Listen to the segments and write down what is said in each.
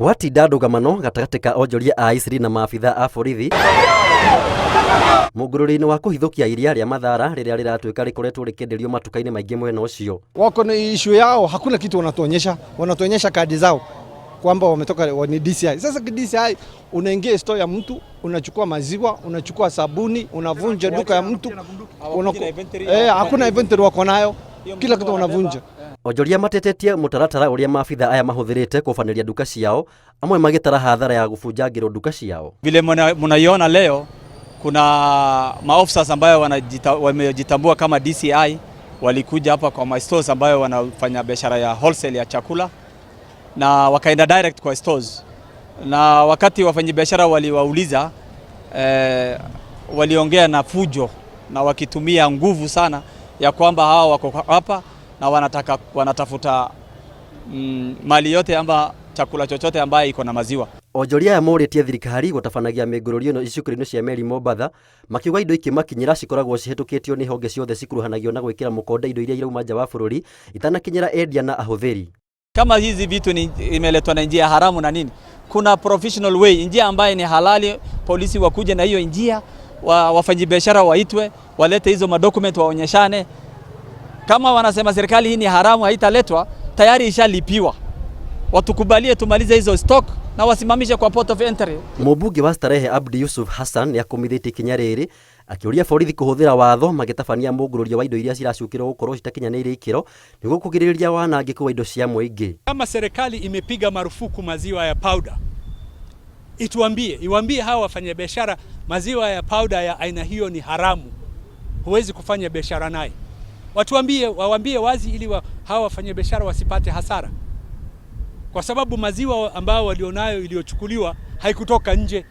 Gwatinda ndũgamano gatagatĩ ka onjoria a Isri na maabitha a borithi mũngũrũri-inĩ wa kũhithũkia iria rĩa Mathara rĩrĩa rĩratuĩka rĩkoretwo rĩkĩenderio matuka-inĩ maingĩ mwena ũcio. Wako na issue yao, hakuna kitu wanatuonyesha, wanatuonyesha kadi zao kwamba wametoka ni DCI. Sasa DCI unaingia store ya mtu, unachukua maziwa, unachukua sabuni, unavunja duka ya mtu, hakuna inventory wako nayo, kila kitu wanavunja. Onjoria matetetie mũtaratara ũrĩa maabitha aya mahũthĩrĩte kũbanĩria nduka ciao, amwe magĩtara hathara ya gũbunjangĩrwo nduka ciao. Vile mnaiona leo kuna maofficers ambayo wamejitambua kama DCI walikuja hapa kwa my stores ambayo wanafanya biashara ya wholesale ya chakula na wakaenda direct kwa stores, na wakati wafanyabiashara waliwauliza waliongea na fujo na wakitumia nguvu sana ya kwamba hawa wako hapa na wanatafuta mali yote ama chakula chochote ambaye iko na maziwa. Onjoria aya morĩtie thirikari gũtabanagia mĩngũrũrio ĩno icukĩro-inĩ cia meri Mombatha, makiuga indo ikĩmakinyĩra cikoragwo cihĩtũkĩtio nĩ honge ciothe cikuruhanagio na gwĩkĩra mũkonde indo iria irauma nja wa bũrũri itanakinyĩra endia na ahũthĩri. Kama hizi vitu ni imeletwa na njia haramu na nini, kuna professional way, njia ambaye ni halali, polisi wakuje na hiyo njia, wafanyabiashara waitwe, walete hizo madocument waonyeshane. Kama wanasema serikali hii ni haramu haitaletwa, tayari ishalipiwa, watukubalie tumalize hizo stock na wasimamishe kwa port of entry. Mũmbunge wa Starehe Abdi Yusuf Hassan nĩakũmithĩtie ikinya rĩrĩ akĩũria borithi kũhũthĩra watho magĩtabania mũngũrũrio wa indo iria ciracukĩrwo gũkorwo citakinyanĩirie ikĩro nĩguo kũgirĩrĩria wanangĩku wa indo cia mũingĩ. Kama serikali imepiga marufuku maziwa ya powder, ituambie, iwaambie hawa wafanyabiashara maziwa ya powder ya aina hiyo ni haramu, huwezi kufanya biashara naye. Watuambie, wawaambie wazi ili hawa wafanyabiashara wasipate hasara, kwa sababu maziwa ambayo walionayo iliyochukuliwa haikutoka nje,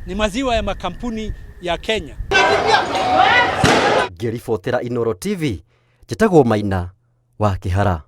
ni maziwa ya makampuni ya Kenya. Ngĩribotera Inooro TV, njĩtagwo Maina wa Kĩhara.